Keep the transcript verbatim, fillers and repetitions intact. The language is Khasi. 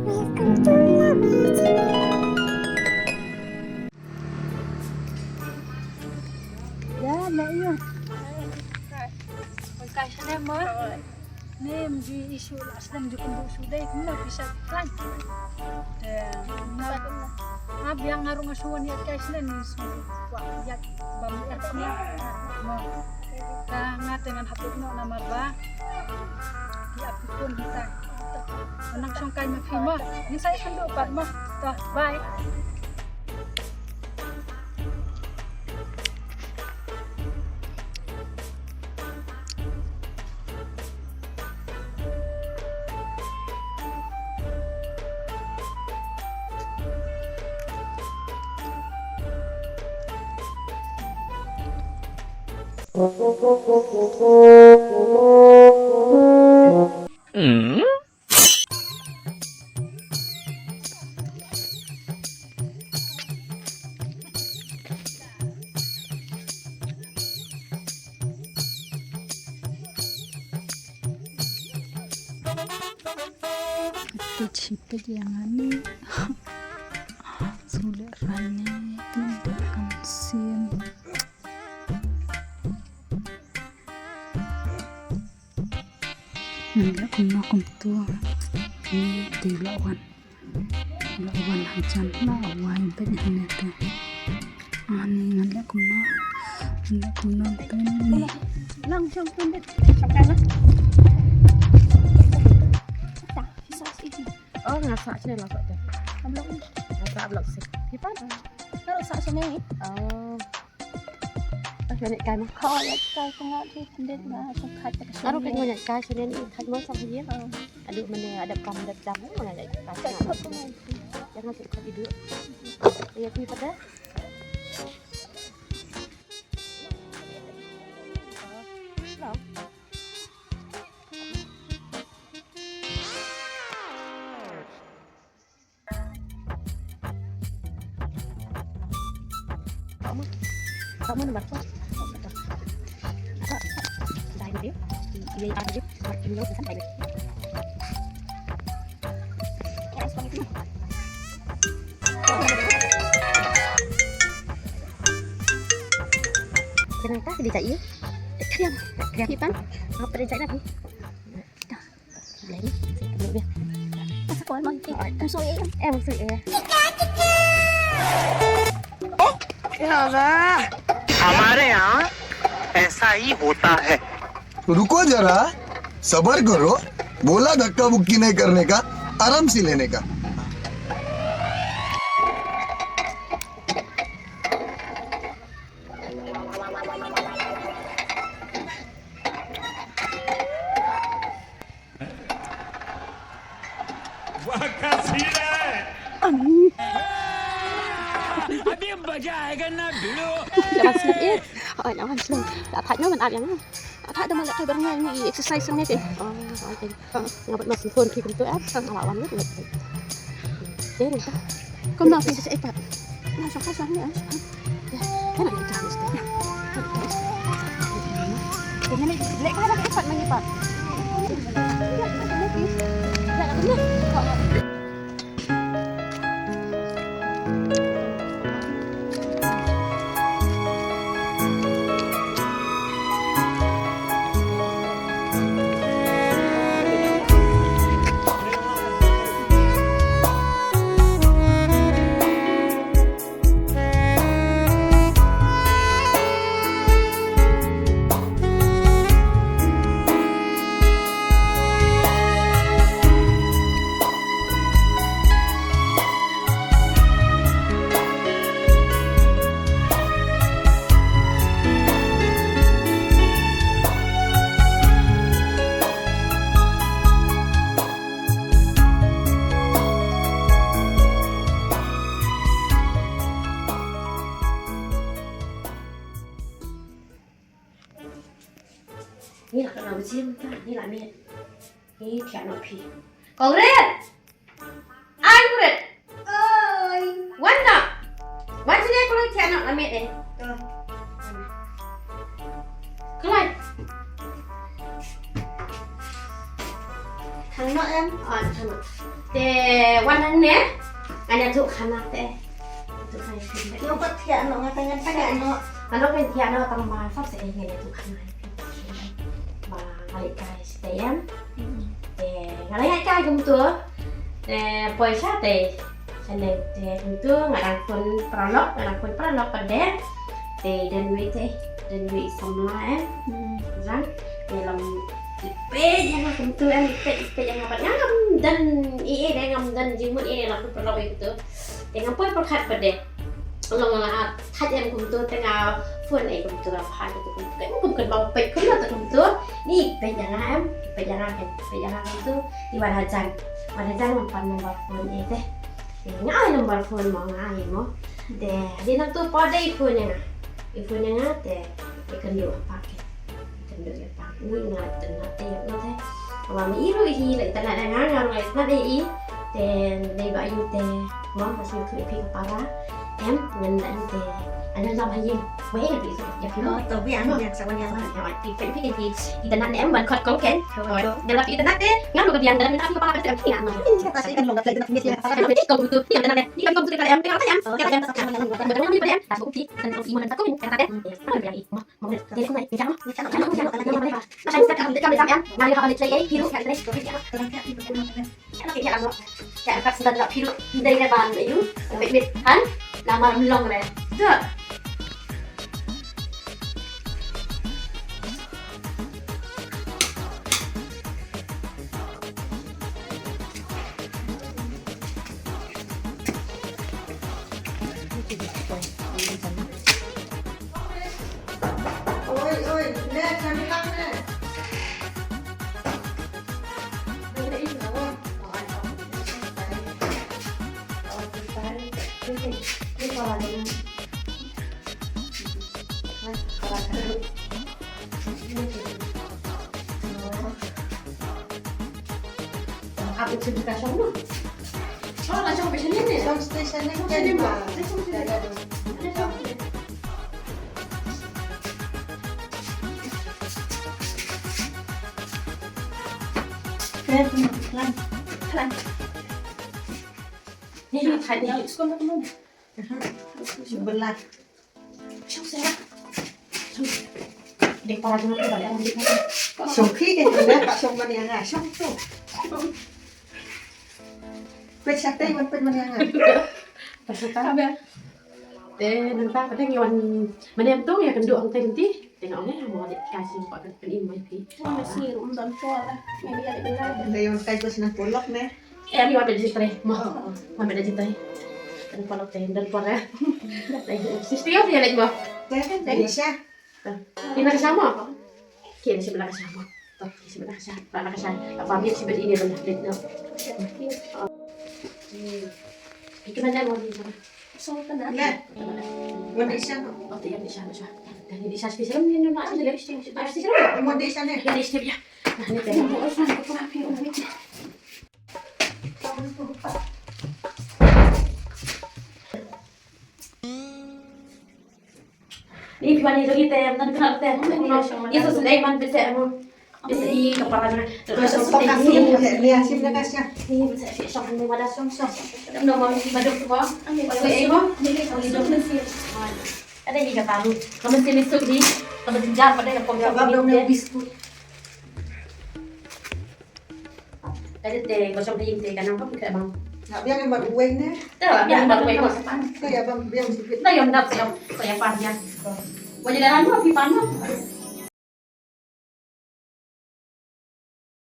Ya, na iyo. Oi, kai sene mo. Ne mji isu la slem ju kundu su dei kumno bisa kan. Te na, na biang ngarung asu wan ya kai sene ni su. Wa ya bam ya sene. Mo. Ka nga te ngan hapit noh namar ba ki ap ki khun kita. Nang shong kai ma phi mo. Ngin sa ïakynduh pat mo. To, bye. Te chipet ïa nga ne. Sulit rane kan sim. Ngan leh kumno kumto. Ni dei la wan. La wan ha jan la wai bad hangne te. Ani ngan leh kumno. Ngan leh kumno te ni. Lang jong pun det. Sakana. Ta, kisah sih. Oh, nga sah sini lah kok te. Ablok ni. Nga sah ablok sih. Kipan? Kalau sah sini ni. Oh. Ïa kai ma. Ka ïa kai ka nga ki dei ma sngewkhat ka. Aro ka nga ïa kai sha ne ni khat ma sa hi. Ado mane adap kam dap dam ma ïa kai. Ka khat ka nga. Ïa nga sngewkhat idu. Ïa ki pada. Hello. Kenapa dia tak iya? Kriang. Kriang. Ipan. Apa dia tak ada? Kita. Lain. Kita dulu dia. Pasal kau emang. Eh, musuh eh. Eh, musuh eh. हमारे यहाँ ऐसा ही होता है। रुको जरा, सबर करो। बोला धक्का मुक्की नहीं करने का, आराम से लेने का। वाह, क्या सीन है। अभी मजा आएगा ना भिड़ो। Oi, lawan sini. Tak tak nyaman ada yang. Tak ada malah kabar ngai ni exercise ni ke. Oh, okay. Nga bad ma sngewthuh ki kumtu em. Nga la wan lut lut. Te ri ta. Kumno phi sa ipat? Nga sa ka sa ni em. Ka na ipat ni. Te nga ni leh ka na ipat ma ipat. Ni la ka na bjim ta, ni la miet. Ni thiah noh phi. Kong Rit! Ai, Kong Rit! Oi! Wan noh! Wan sini, kong Rit thiah noh, la miet eh. To. Kong Rit! Thang noh em? Ah, thang noh. Te wan hangne, ngan ïathuh khana te. Ïathuh khana te. Nga pat thiah noh, nga tang ngan thiah noh. Nga noh ngan thiah noh tang ba sap seh ngan ïathuh khana. Ba nga leh kai stay em. Te nga leh kai kumtu. Te poi sha te. Sha ne te kumtu nga dang phone paralok, nga dang phone paralok pat de. Te don wei te, don wei samla em. Rang. Te long peit ïa nga kumtu em, peit, peit ïa nga pat. Nga ngam don ei ei de, ngam don jingmut ei ei, long peit paralok ei kumtu. Te nga poi pyrkhat pat de. Long la thait em kumtu, te nga phone ei kumtu, la phai kumtu. Kum kum kan bang peit kumtu, te kumtu. Ni peit ïa nga em, peit ïa nga, peit ïa nga kumtu. Ni wan hajan, wan hajan wan pan number phone ei te. Te nga ai number phone mo, nga ai mo. Te hadien nangtu pat de i phone ïa nga. I phone ïa nga te, i kynduh ha park. I kynduh ïa park. Ni nga tynat te ïa nga te. Kaba ma i ruh hi la tynat ïa nga, nga ruh la tynat ïa i. Te dei ba ïa te mo, ma shu ïathuh ïa phi ka para. Em, ngan da ïa te. Ngan da ma ïa. Wei ïa phi ïa phi. Oh, to biang, biang sa wan ïa nga. Ïa phi, phi, phi, phi. I tynat ne em ban khot kong ken. Ngan da phi i tynat te. Nga ruh ka biang da mynta phi ka para ka em phi nga. Ni ka para ka em. Ni, ni, ni. Belah. Shong phi ke tu dah, pak shong mani anga, shong tu. Pet sate man pet mani anga. Pasukan. Te nangta ka dang wan mani am tu ïa kynduh ang tenti. Te nga ong ïa mo de ka sing pak kan pyn-im mai phi. Nga sngi ruh ym don por lah. Nga ïa ïa. Dei wan kai ko sna polok ne. Eh, ni wan bad jingtrei mo. Wan bad jingtrei. Kan polok te don por eh. Dei sixty of ïa leh mo. Dei sha. Ina ka sha mo. Ki ina sha bala ka sha mo. To, ki sha bala ka sha. Bala ka sha. Apa mi sha bala ini bala. Dei no. Ki mana mo ni sha. Song kana. Ya. Mo di sha. Oh, te ya di sha sha. Dan di sha special ni no na ada lipstick. Special. Mo di sha ne. Ya lipstick ya. Nah, ni te. Mo song ko pa pi o. Ni phi wan ni jong i te, nan kena te. Ni so sdei man bese mo. Bese i ka para na. Ka so ka si ni asim na ka sia. Ni bese i shop ni wada shop shop. No mo ni madam ko. Ni ko e mo. Ni ko ni shop ni si. Ada ni ka taru. Ka mesti ni sup ni. Ka mesti jar pada ka pom. Ya ba dong ni biskut. Ka dei te ko shong ha ïing te ka nang pop ka bang. Nga biang ïa mat uwei ne. Te nga biang ïa mat uwei ko sa pan. Ko ïa bang biang sipit. Na ïa ndap ïa ko ïa pan ïa. Ko ïa dah anu phi pan no.